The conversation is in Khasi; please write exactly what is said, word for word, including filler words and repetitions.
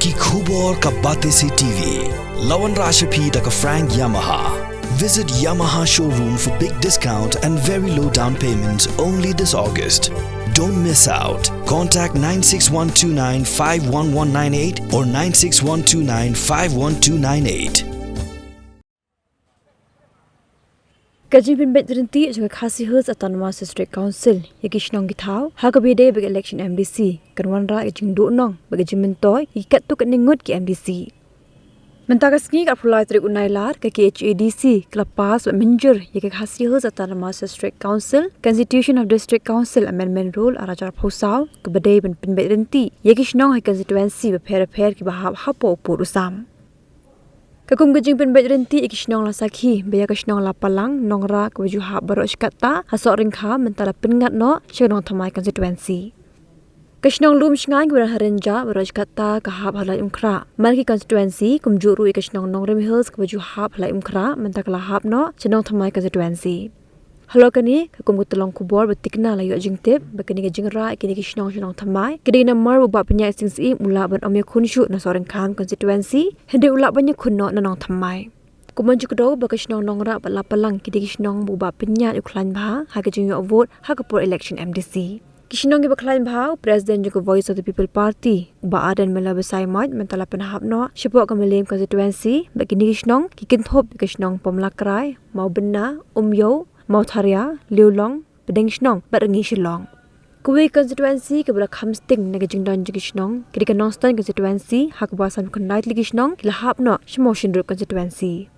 Ki khubor ka Batesi T V. La wanrah sha phi da ka Frank Yamaha. Visit Yamaha showroom for big discount and very low down payments only this August. Don't miss out. Contact nine six one two nine five one one nine eight or nine six one two nine five one two nine eight. Ka jingpynbeit ryntih jong ka Khasi Hills Autonomous District Council ïa ki shnong ki thaw ha kaba ïadei bad ka election M D C kan wanrah ïa ka jingduhnong bad ka jingmyntoi ïa ki katto katne ngut ki M D C. Mynta ka sngi, ka arphew lai tarik u Nailar, ka K H A D C ka la pass bad mynjur ïa ka Khasi Hills Autonomous District Council Constitution of District Council Amendment Rule ar hajar arphew saw, kaba dei ban pynbeit ryntih ïa ki shnong ha ki constituency bapher bapher kiba hap hapoh u pud u sam. Ka kum ka jingpynbeit ryntih ïa ki shnong la sakhi ba ïa ka shnong Lapalang, Nongrah, kaba ju hap baroh shi katta ha Sohryngkham, mynta la pynngat noh sha ka Nongthymmai constituency. Ka shnong Lumshngaiñ kaba don ha Rynjah, baroh shi katta ka hap ha Laitumkhrah. Man ki constituency, kumjuh ruh ïa ka shnong Nongrim Hills kaba ju hap ha Laitumkhrah, mynta ka la hap noh sha Nongthymmai constituency. Halor kane, ka kum ka tyllong khubor ba thikna la ïoh jingtip ba kane ka jingrah ïa kine ki shnong sha Nongthymmai ka dei namar ba u Bah Pynïaid Sing Syiem u lah ban ym ïakhun shuh na Sohryngkham constituency, hynrei u lah ban ïakhun noh na Nongthymmai. Kumba ju kdew ba ka shnong Nongrah bad Lapalang ki dei ki shnong ba u Bah Pynïaid u khlaiñ bha ha ka jingïoh vote ha ka por election M D C. Ki shnong kiba khlaiñ bha, u President jong ka Voice of the People Party, u Bah Ardent Miller Basaiawmoit, mynta la pynhap noh shapoh ka Mylliem constituency, bad kine ki shnong ki kynthup ïa ka shnong Pomlakrai, Mawbynna, Umïew, Mawtharia, Liewlong, Pdeng Shnong bad Ryngi Shillong. Kawei ka constituency kaba la kham sting na ka jingdon jong ki shnong ka dei ka Nongstoiñ constituency, ha kaba sanphew khyndai tylli ki shnong ki la hap noh sha Mawshynrut constituency.